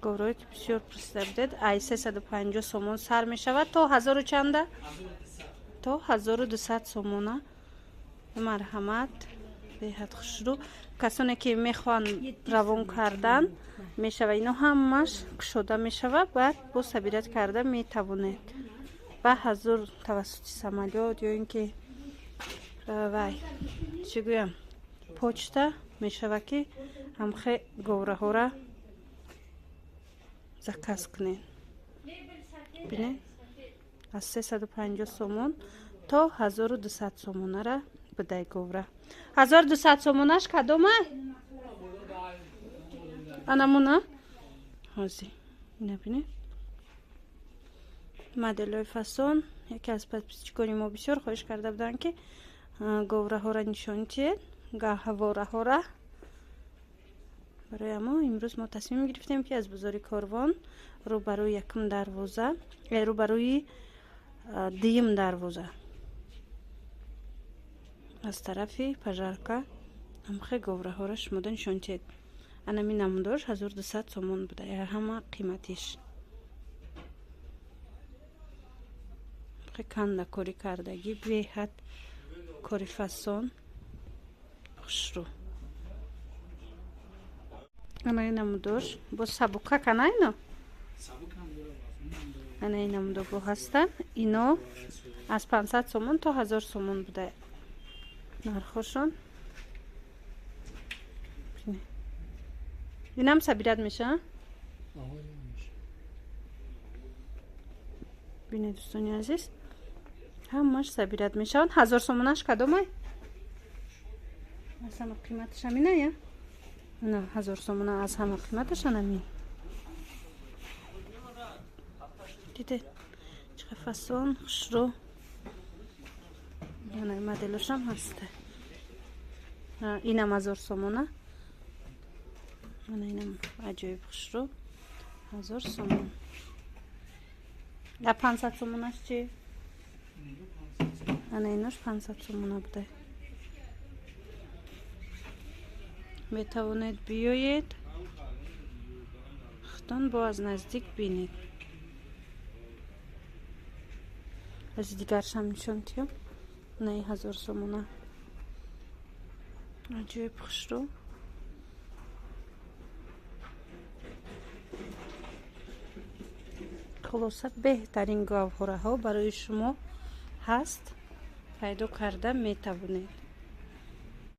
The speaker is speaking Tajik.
Говраҳое ки бисёр пурсида будед, ай 350 сомон сар мешавад то ҳазору чанда? То 1200 сомона. Марҳамат, беҳад хушрӯ. Касоне ки мехоҳанд равон кардан мешава, ино ҳамаш кушода мешава, баъд бо сабират карда метавонед ба ҳазур тавассути самолёт ё ин ки вай чӣ гӯям, почта мешава, ки ҳамхе говраҳора заказ кунед. Бинед, аз 350 сомон то 1200 сомонара будай говра. 1200 сомонаш кадома? Анамуна ҳози ина бинед, моделҳои фасон. Яке аз подписчикони мо бисёр хоҳиш карда буданд, ки говраҳоро нишон диҳед, гаҳвораҳора. Барои амо имрӯз мо тасмим гирифтем, ки аз бозори Корвон рӯбарӯи якум дарвоза, рӯбарӯи дуюм дарвоза, аз тарафи пожарка ҳамхе говраҳоро шумода нишон диҳед. Анами намудош 1200 сомон буда, ҳама қиматиш. Кандакорӣ кардагӣ, беҳад кори фасон, хушрӯ. Анаи намудош бо сабука кана ино, анаи намудо бо ҳастанд. Ино аз 500 сомон то 1000 сомон буда нархошон. Инам сабират меша. Бинед, дӯстони азиз, ҳамаш сабират мешаванд. 1000 сомонаш кадомай? Аз ҳама қиматаш ҳамина я? На, 1000 сомона аз ҳама қиматаш анамин. Дидед, чӣ фасон, хушрӯ. Яна моделошам ҳаста. Инам 1000 сомона. Ана инам аҷоиб хушрӯ, 1000 сомон. А 500 сомонаш чи? Ана инош 500 сомона буда. Метавонед биёед худтон бо аз наздик бинед. Аз дигаршам нишон диҳам. Наи 1000 сомона, аҷоиб хушрӯ. Хулоса, беҳтарин гаҳвораҳо барои шумо ҳаст, пайдо карда метавонед.